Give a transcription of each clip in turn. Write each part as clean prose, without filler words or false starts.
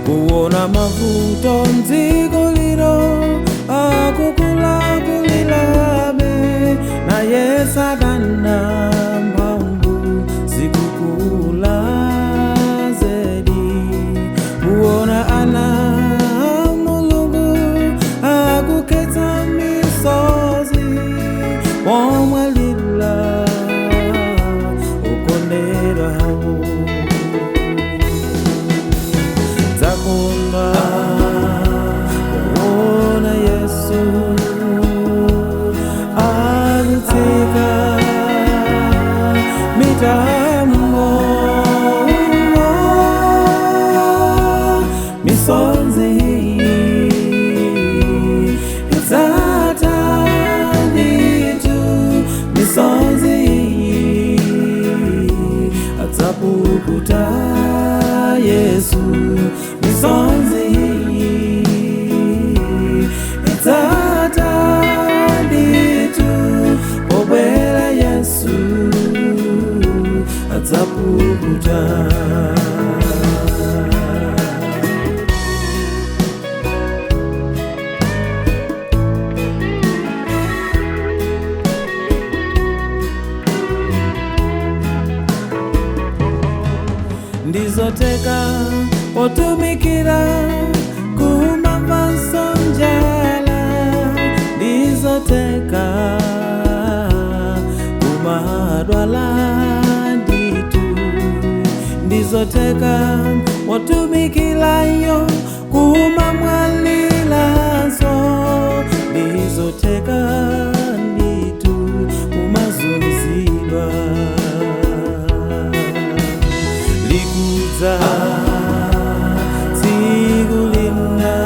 Kuona mavuto mdziko lino akukulakulilabe, naye Satana mphamvu zikukula zedi. Kuona ana Mulungu akukhetsa misozi pomwalira okondedwawo. Dzakondwa kuona Yesu akutsika mitambo, misonzi idzatha ndithu, misonzi adzapukuta Yesu, misonzi idzatha ndithu, pobwera Yesu adzapukuta. Ndizotheka potumikira kumamvanso njala, ndizotheka kumadwala ndithu, ndizotheka potumikilayo kumamwalilanso, ndizotheka ndithu kumazunzidwa. Likudza tsiku lina,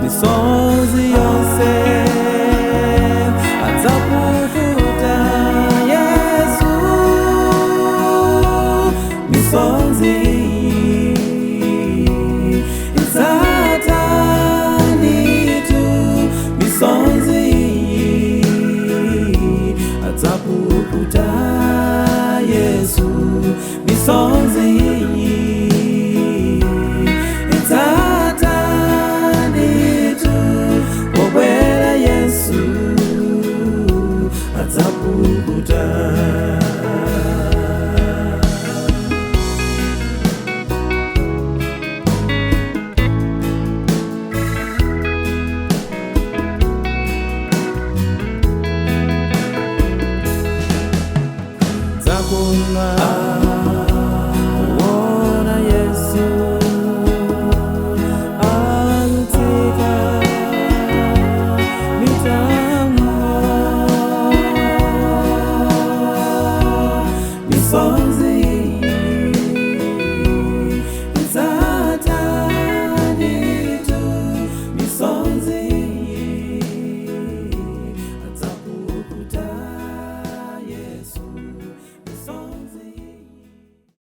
misonzi yonse adzapukuta Yesu, misonzi idzatha ndithu, misonzi adzapukuta Yesu, misonzi idzatha ndithu, pobwera Yesu adzapukuta. Dzakondwa